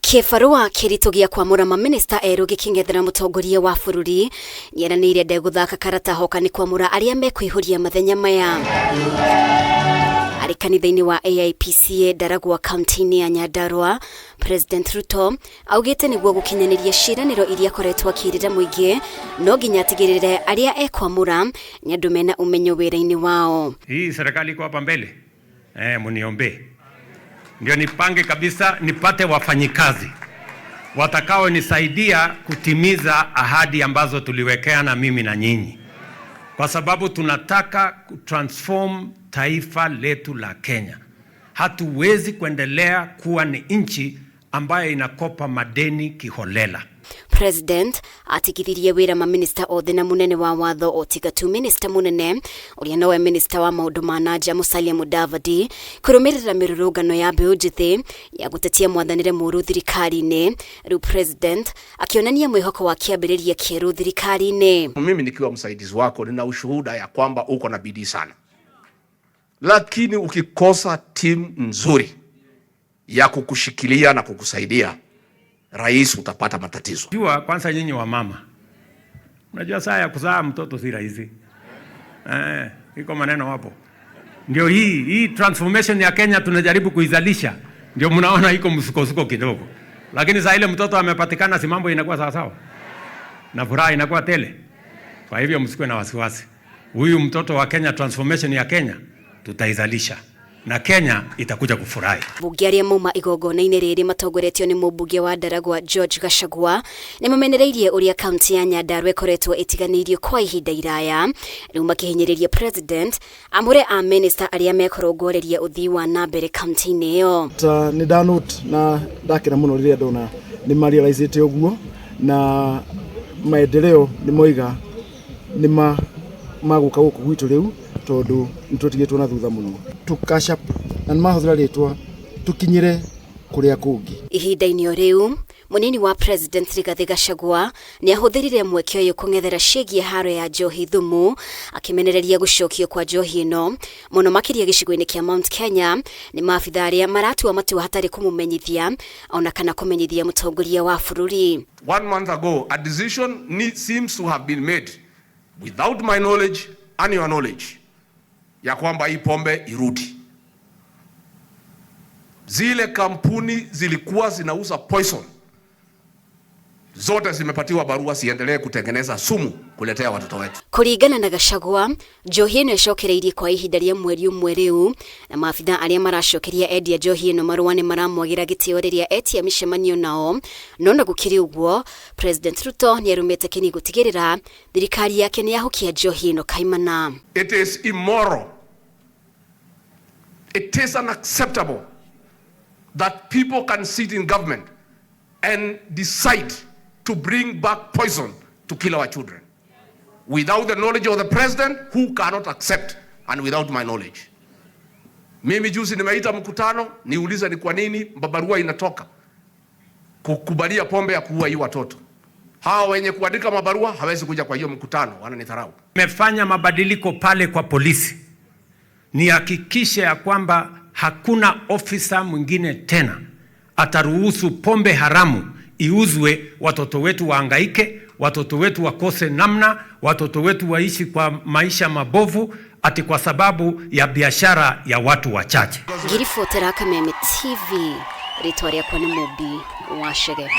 Kĩbarũa kĩritũ gĩa kwamũra mamĩnĩsta erũ gĩkĩng'ethera mũtongoria wa bũrũri nĩeranĩire ndegũthaka karata hoka nĩ kwamũra arĩa mekũihũria mathenya maya. Arĩ kanitha-inĩ wa AIPCA Ndaragwa kaunti-inĩ ya Nyandarua, President Ruto augĩte nĩguo gũkinyanĩria ciĩranĩro iria akoretwo akĩĩrĩra mũingĩ no nginya atigĩrĩre arĩa ekwamũra nĩ andũ mena ũmenyo wĩra-inĩ wao. Hii serikali iko hapa mbele muniombee ndio nipange kabisa nipate wafanyikazi watakaonisaidia kutimiza ahadi ambazo tuliwekeana mimi na nyinyi, kwa sababu tunataka kutransform taifa letu la Kenya. Hatuwezi kuendelea kuwa ni nchi ambayo inakopa madeni kiholela. President atigithirie wĩra maminista othe na munene wa watho o tiga tu minista munene ũrĩa nowe minista wa maũndũ ma na nja Musalia Mudavadi kũrũmĩrĩra mĩrũrũngano ya mbeũ njĩthĩ ya gũtetia mwathanĩre mũũru thirikari-inĩ. Rĩu President akĩonania mwĩhoko wa kĩambĩrĩria kĩerũ thirikari-inĩ. Mimi nikiwa msaidizi wako nina ushuhuda ya kwamba uko na bidii sana, lakini ukikosa timu nzuri ya kukushikilia na kukusaidia, rais, utapata matatizo. Jua kwanza nyinyi wa mama, unajua saa ya kuzaa mtoto si rahisi iko maneno hapo. Ndio hii transformation ya Kenya tunajaribu kuizalisha, ndio mnaona iko msukosuko kidogo, lakini saa ile mtoto amepatikana, si mambo inakuwa sawa sawa na furaha inakuwa tele. Kwa hivyo msikuwe na wasiwasi, huyu mtoto wa Kenya, transformation ya Kenya tutaizalisha na Kenya itakuja kufurahi. Mbunge arĩa mauma igongona-inĩ rĩrĩ matongoretio nĩ mũmbunge wa Ndaragwa George Gachagua nĩ mamenereirie ũrĩa kaunti ya Nyandarua ĩkoretwo ĩtiganĩirio kwa ihinda iraya, rĩu makĩhinyĩrĩria President amũre a minista arĩa mekũrongoreria ũthii wa na mbere kaunti-inĩ ĩyo. Ta nĩ ndanote na ndakena mũno rĩrĩa ndona nĩ marealizĩte ũguo na maendeleo nĩ moiga nĩ ma magũka gũkũ gwitũ rĩu tondũ nĩ tũtigĩtwo na thutha mũno tũ catch up na nĩ mahũthĩra rĩtwa tũkinyĩre kũrĩa kũngĩ. Ihinda-inĩ o rĩu mũnini wa President Rigathi Gachagua nĩ ahũthĩrire mweke ũyũ kũng'ethera ciĩgiĩ haro ya njohi thumu, akĩmenereria gũcokio kwa njohi ĩno mũno makĩria gĩcigo-inĩ kĩa Mount Kenya nĩ maabitha arĩa maratua matua hatarĩ kũmũmenyithia ona kana kũmenyithia mũtongoria wa bũrũri. One month ago, a decision seems to have been made without my knowledge and your knowledge ya kwamba hii pombe irudi. Zile kampuni zilikuwa zinauza poison zote zimepatiwa barua siendelee kutengeneza sumu kuletea watoto wetu. Kũringana na Gachagua, njohi ĩno ĩcokereirie kwa ihinda rĩa mweri ũmwe rĩu na maabitha arĩa maracokeria endia njohi ĩno marũa nĩ maramwagĩra gĩtĩo rĩrĩa etia mĩcemanio nao. No na gũkĩrĩ ũguo, President Ruto nĩ arũmĩte kĩni gũtigĩrĩra thirikari yake nĩ yahukia njohi ĩno kaimana. It is immoral. It is unacceptable that people can sit in government and decide to bring back poison to kill our children without the knowledge of the president, who cannot accept, and without my knowledge. Mimi juzi nimeita mkutano niulize ni kwa nini barua inatoka kukubalia pombe ya kuua hii watoto. Hawa wenye kuandika mabarua hawezi kuja kwa hiyo mkutano, wananidharau. Nimefanya mabadiliko pale kwa polisi, nihakikishe ya kwamba hakuna ofisa mwingine tena ataruhusu pombe haramu iuzwe, watoto wetu waangaike, watoto wetu wakose namna, watoto wetu waishi kwa maisha mabovu ati kwa sababu ya biashara ya watu wachache. Ngiribotera Kameme TV, rĩtwa rĩakwa nĩ Mũmbi wa Chege.